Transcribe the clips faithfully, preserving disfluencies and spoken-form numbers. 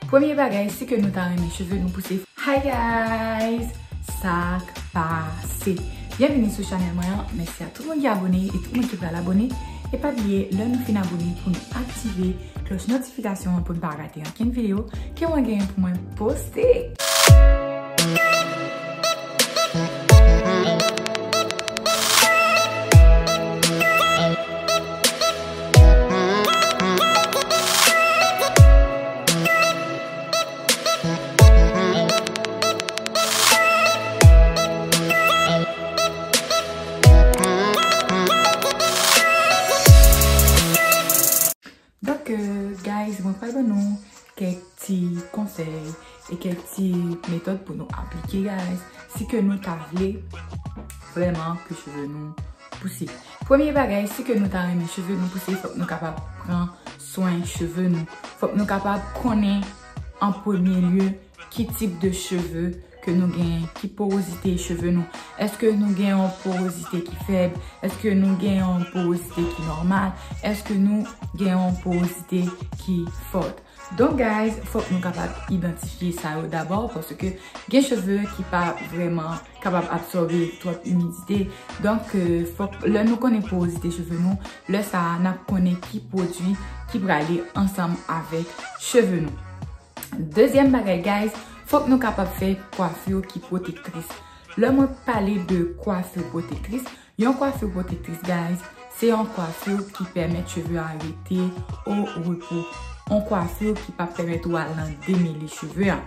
Premye bagay, si ke nou ta renmen cheve nou pouse. Hi guys! Sa k pase? Byenvini sou chanèl mwen an. Mèsi a tout moun ki abone e tout moun ki pral abone. E pa bliye, lè nou fin abone, pou nou aktive klòch notifikasyon an pou n pa rate ankenn videyo ke mwen genyen pou mwen poste. Donk, euh, guys, mwen pral ban nou kèk ti konsèy e kèk ti metòd pou nou aplike, guys, si ke nou ta vle vrèman ke cheve nou pouse. Premye bagay, si ke nou ta renmen cheve nou pouse, fòk nou kapab pran swen cheve nou. Fòk nou kapab konnen an premye lye ki tip de cheve ke nou genyen, ki porozite cheve nou. Èske nou gen yon porozite ki fèb? Èske nou gen yon porozite ki nòmal? Èske nou gen yon porozite ki fòt? Donk, guys, fòk nou kapab idantifye sa yo dabò, paske gen cheve ki pa vrèman kapab absòbe twòp imidite. Donk, euh, fòk lè nou konnen porozite cheve nou, lè sa a, n ap konnen ki pwodui ki prale ansanm avèk cheve nou. Dezyèm bagay, guys, fòk nou kapab fè kwafi ki pwotektris. Lè mwen pale de kwafi pwotektris, yon kwafi pwotektris, guys, se yon kwafi ki pèmèt cheve a rete o repo. Yon kwafi ki p ap pèmèt ou al nan demele cheve a.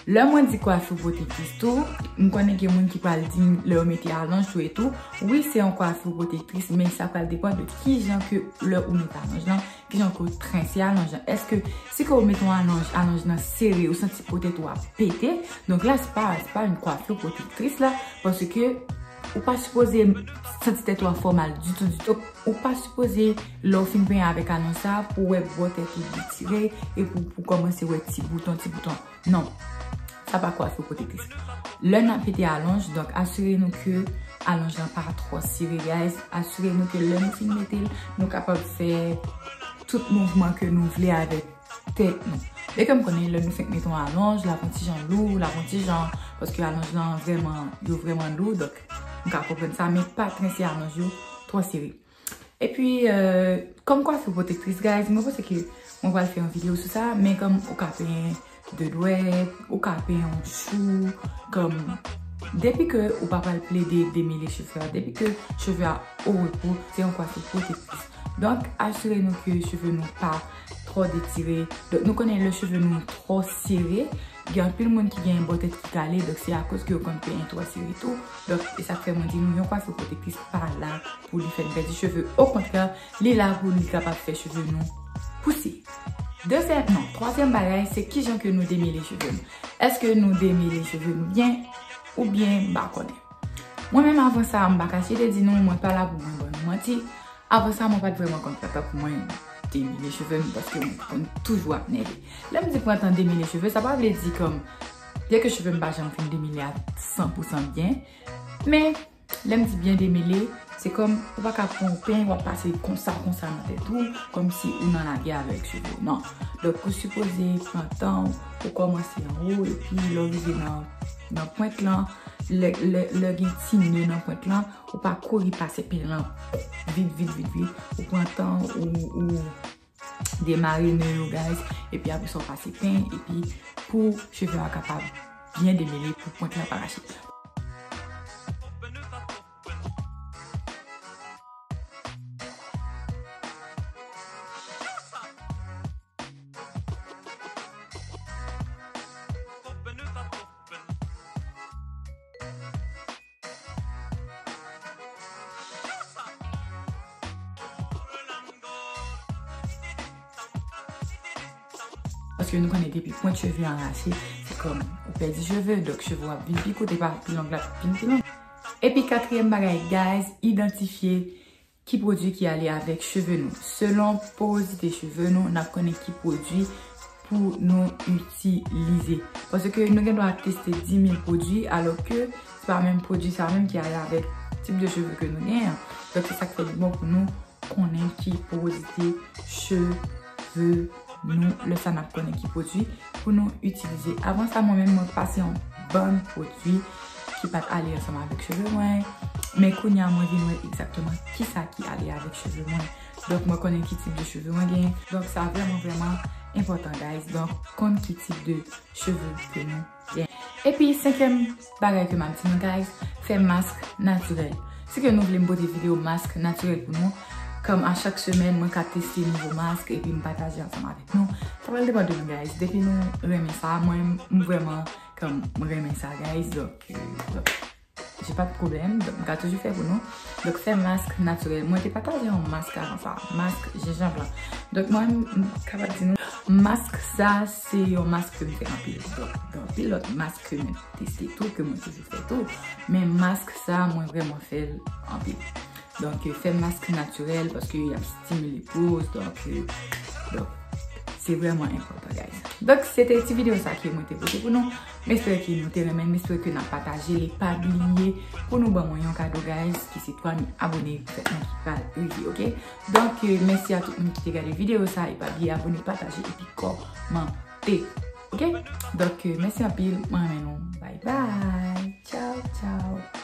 Lè mwen di kwafi pwotektris tou, m konnen gen moun ki pral di m lè yo mete alonj tou e tou. Wi, se yon kwafi pwotektris, men sa pral depann de kijan ke lè ou mete alonj lan, kijan ke w trense alonj lan. Èske si ke w mete yon alonj, alonj lan sere, ou santi po tèt ou ap pete, donk la, se pa, se pa yon kwafi pwotektris la, paske ou pa sipoze santi tèt ou ap fè w mal ditou, ditou. Ou pa sipoze, lè w fin penyen avèk alonj sa, pou w wè bò tèt ou detire, e pou, pou kòmanse wè ti bouton, ti bouton. Non. Sa pa kwafi pwotektris. Lè n ap mete alonj, donk, asire nou ke alonj lan pa twò sere, guys. Asire nou ke lè nou fin mete l, nou kapab fè tout mouvman ke nou vle avèk tèt nou. Byenke m konnen lè nou fenk mete yon alonj, l ap yon ti jan lou, l ap yon ti jan, paske alonj lan vrèman, yo vrèman lou, donk, m ka konprann sa, men pa trense alonj yo twò sere. Epi, euh, kòm kwafi pwotektris, guys, mwen panse ke mwen pral fè yon videyo sou sa, men kòm ou ka penyen de dwèt, ou ka penyen yon chou, kòm, depi ke ou pa pral plede demele cheve a, depi ke cheve a o repo, se yon kwafi pwotektris. Donk, asire nou ke cheve nou pa twò detire. Donk, nou konnen lè cheve nou twò sere, gen anpil moun ki gen bò tèt ki kale, donk se akoz ke yo konn penyen twò sere tou. Donk, e sa k fè mwen di nou, yon kwafi pwotektris pa la pou li fè n pèdi cheve. Okontrè, li la pou li kapab fè cheve nou pouse. Dezyèm, non, twazyèm bagay, se kijan ke nou demele cheve nou. Èske nou demele cheve nou byen oubyen m pa konnen? Mwen menm, avan sa, m pa kache te di nou, mwen pa la pou mwen ban nou manti. Avan sa, mwen pa t vrèman konn pran tan pou mwen demele cheve m, paske mwen te konn toujou ap nève. Lè m di pran tan demele cheve, sa pa vle di kòm, byenke cheve m pa janm fin demele a san pou san byen, men lè m di byen demele, se kòm ou pa ka pran yon peny, w ap pase konsa, konsa nan tèt ou, kòmsi ou nan lagè avèk cheve w. Non. Donk, ou sipoze pran tan w, ou kòmanse anwo, epi lè w rive nan, nan pwent lan, lè, lè, lè gen ti ne nan pwent lan, ou pa kouri pase peny lan vit, vit, vit, vit. Ou pran tan, ou, ou demare ne yo, guys, epi apre sa, w pase peny, epi pou cheve a kapab byen demele, pou pwent lan pa rache. Paske nou konnen depi pwent cheve an rache, se kòm ou pèdi cheve, donk cheve w ap vin pi kout, epi pi long la ap vin pi long. Epi katriyèm bagay, guys, idantifye ki pwodui ki ale avèk cheve nou. Selon porozite cheve nou, n ap konnen ki pwodui pou nou itilize. Paske nou gen dwa teste dis mil pwodui, alòske se pa menm pwodui sa menm ki ale avèk tip de cheve ke nou genyen an. Donk, se sa k fè li bon pou nou konnen ki porozite cheve nou. Lè sa, n ap konnen ki pwodui pou nou itilize. Avan sa, mwen menm, mwen pase yon bann pwodui ki pa t ale ansanm avèk cheve mwen. Men kounye a, mwen vin wè egzakteman kisa ki ale avèk cheve mwen. Donk, mwen konnen ki tip de cheve mwen gen. Donk, sa vrèman, vrèman enpòtan, guys. Donk, konn ki tip de cheve ke nou gen. Epi, senkyèm bagay ke m ap di nou, guys, fè mask natirèl. Si ke nou vle m pote videyo mask natirèl pou nou, kòm a chak semèn, mwen ka teste nouvo mask epi m pataje ansanm avèk nou. Sa pral depann de nou, guys. Depi nou renmen sa, mwen, m vrèman, kòm, mwen renmen sa, guys. Donk, euh, donk, j'ai pas de problème. Donk, m ka toujou fè pou nou. Donk, fè mask natirèl. Mwen te pataje yon mask avan sa. Mask jenjanm lan. Donk, mwen, m kapab di nou, mask sa, se yon mask ke m fè anpil. Donk, gen anpil lòt mask ke mwen teste tou, ke mwen toujou fè tou. Men mask sa, mwen vrèman fè l anpil. Donk, euh, fè mask natirèl paske y ap stimile po, donk, euh, donk, se vrèman enpòtan, guys. Donk, se te ti videyo sa ke mwen te pote pou nou. M espere ke nou te renmen, m espere ke n ap pataje li. Pa bliye pou nou ban mwen yon kado, guys, ki se twa mil abone pou fèt mwen ki pral rive, oke? Donk, euh, mèsi a tout moun ki te gade videyo sa, e pa bliye abone, pataje epi kòmante, oke? Donk, euh, mèsi anpil, mwen renmen nou. Bye bye. Tchaw, tchaw.